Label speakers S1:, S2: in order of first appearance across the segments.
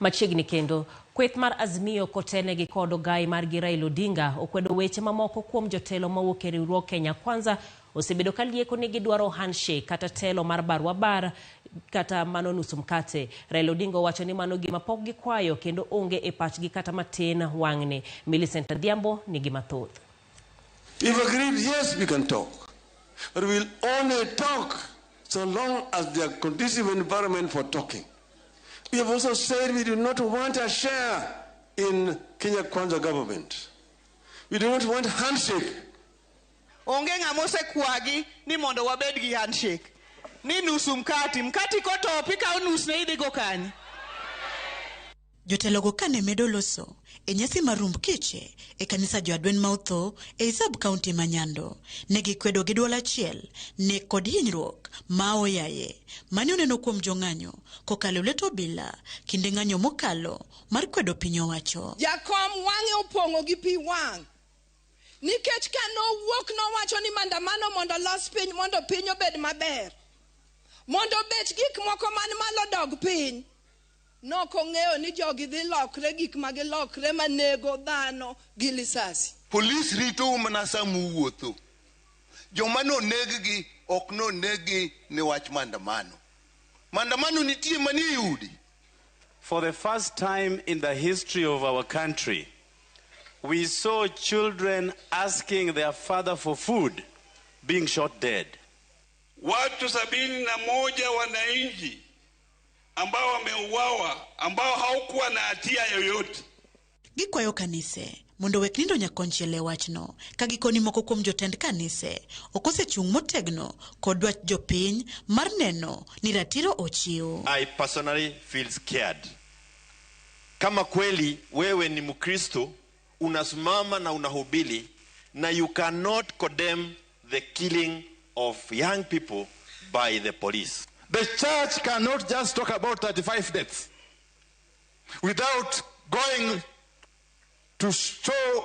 S1: Machiegni kendo, kweth mar Azimio kotelnegi kod ogai margi Raila Odinga okwedo weche mamoko kuom jotelo mawuok e riwruog Kenya Kwanza osebedo ka lieko ni gidwaro handshake kata telo mar barua bar kata mano nusu mkate. Raila Odinga owacho ni mano gima pok gikwayo kendo onge e pachgi kata matin wang'ni. Millicent Adhiambo nigi mathoth.
S2: We've agreed, yes, we can talk. But we'll only talk so long as there are conducive environment for talking. We have also said we do not want a share in Kenya Kwanza government. We do not want handshake.
S3: Onge ng'ama osekwagi ni mondo wabed gi handshake. Ni nusu mkati, mkati kotop ikawo nusne idhigo kanye?
S4: Jotelogo kane medo loso e nyasi mar rumb kiche e kanisa jo-Adwen ma otho ei sub county ma Nyando, ne gikwedo gi dwol achiel nek kod hinyruok ma oyaye mane oneno kuom jong'anyo kokalo e lwet obila kinde ng'anyo mokalo mar kwedo piny owacho.
S5: Jakom wang'e opong'o gi pi wang' nikech ka nowuok nowacho ni maandamano mondo olos piny mondo piny obed maber, mondo bech gik moko man malo dog piny. Nok ong'eyo ni jogi dhi lokre gik ma gilokre manego dhano gi lisasi.
S6: Polis ritou mana sama uwuotho. Joma noneg-gi ok noneg-gi ni wach maandamano. Maandamano nitie manie udi.
S7: For the first time in the history of our country, we saw children asking their father for food being shot dead.
S8: Watu 71 wananchi ambao wameuawa ambao hawakuwa na hatia yoyote.
S4: Gikwayo kanise mondo owek nindo nyakonchiel e wachno ka gikoni moko kuom jotend kanise ok osechung' motegno kod dwach jopiny mar neno ni ratiro ochiw.
S9: I personally feel scared. Kama kweli wewe ni Mkristo unasimama na unahubiri na you cannot condemn the killing of young people by the police.
S10: The church cannot just talk about 35 deaths without going to show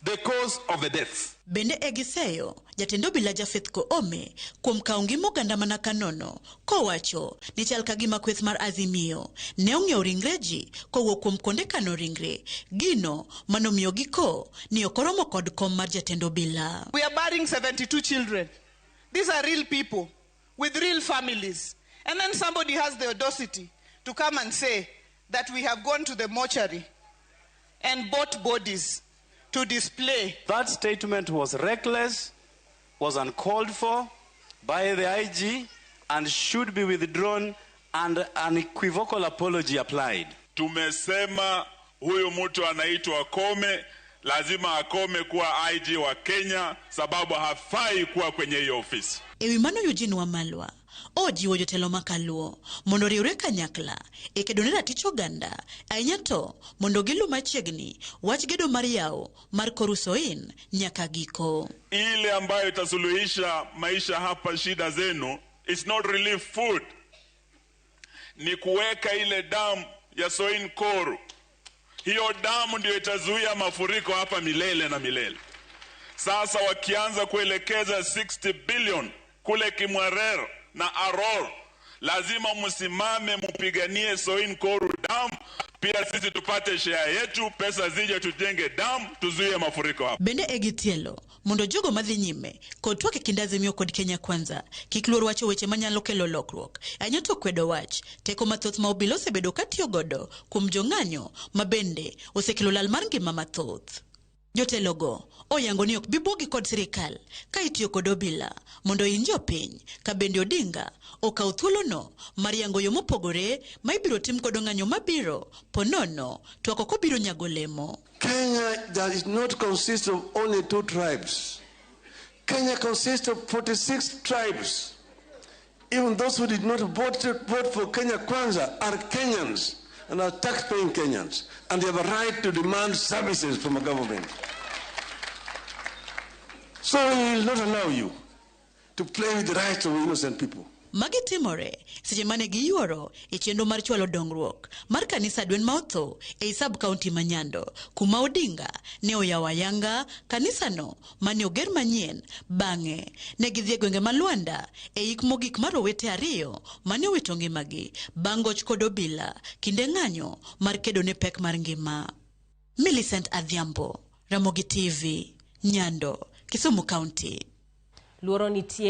S10: the cause of the deaths.
S4: Bende e giseyo jatend obila Japheth Koome kuom kawo ngima oganda mana kanono kowacho ni chal ka gima kweth mar Azimio ne ong'iewo ringre ji kowuok kuom kuonde kano ringre gino manomiyo giko ni ok oromo kod kom mar jatend obila.
S3: We are burying 72 children. These are real people with real families. And then somebody has the audacity to come and say that we have gone to the mortuary and bought bodies to display.
S7: That statement was reckless, was uncalled for by the IG, and should be withdrawn and an unequivocal apology applied.
S8: Tumesema huyu mtu anaitwa Koome lazima akome kuwa IG wa Kenya sababu hafai kuwa kwenye hiyo ofisi.
S4: E wi mano Eugene Wamalwa ojiwo jotelo makaluo mondo oriwre kanyakla e kedo ne ratich oganda ahinya to mondo gilu machiegni wach gedo mar yawo mar Koru Soin nyaka giko.
S8: Ile ambayo itasuluhisha maisha hapa shida zenu is not relief food, ni kuweka ile damu ya Soin Koru. Hiyo damu ndio itazuia mafuriko hapa milele na milele. Sasa wakianza kuelekeza 60 billion kule Kimwarer na Aror, lazima msimame mpiganie Soin Koru dam, pia sisi tupate share yetu, pesa zije tujenge dam, tuzuie mafuriko hapa.
S4: Bende e gitielo mondo jogo madhi nyime kod twak e kind Azimio kod Kenya Kwanza kik luor wacho weche manyalo kelo lokruok ahinya to kwedo wach teko mathoth ma obila osebedo katiyo godo kuom jong'anyo ma bende osekelo lal mar ngima mathoth. Jotelogo oyango ni ok bi buogi kod sirikal ka itiyo kod obila mondo oiny jopiny ka bende Odinga okawo thuolono mar yango yo mopogore ma ibiro tim godo ng'anyo mabiro ponono twak ok obiro nyago lemo.
S2: Kenya does not consist of only two tribes. Kenya consists of 46 tribes. Even those who did not vote for Kenya Kwanza are Kenyans and are tax-paying Kenyans, and they have a right to demand services from a government. So we will not allow you to play with the rights of innocent people.
S4: Magi timore seche mane giyuoro e chenro mar chwalo dongruok mar kanisa Dwen ma Otho ei sub county ma Nyando, kuma Odinga ne oyawo ayanga kanisano mane oger manyien. Bang'e ne gidhi e gwenge ma Luanda e yik mogik mar owete ariyo mane owito ngimagi bang' goch kod obila kinde ng'anyo mar kedo ne pek mar ngima. Millicent Adhiambo, Ramogi TV, Nyando, Kisumu County.
S1: Luoro nitie.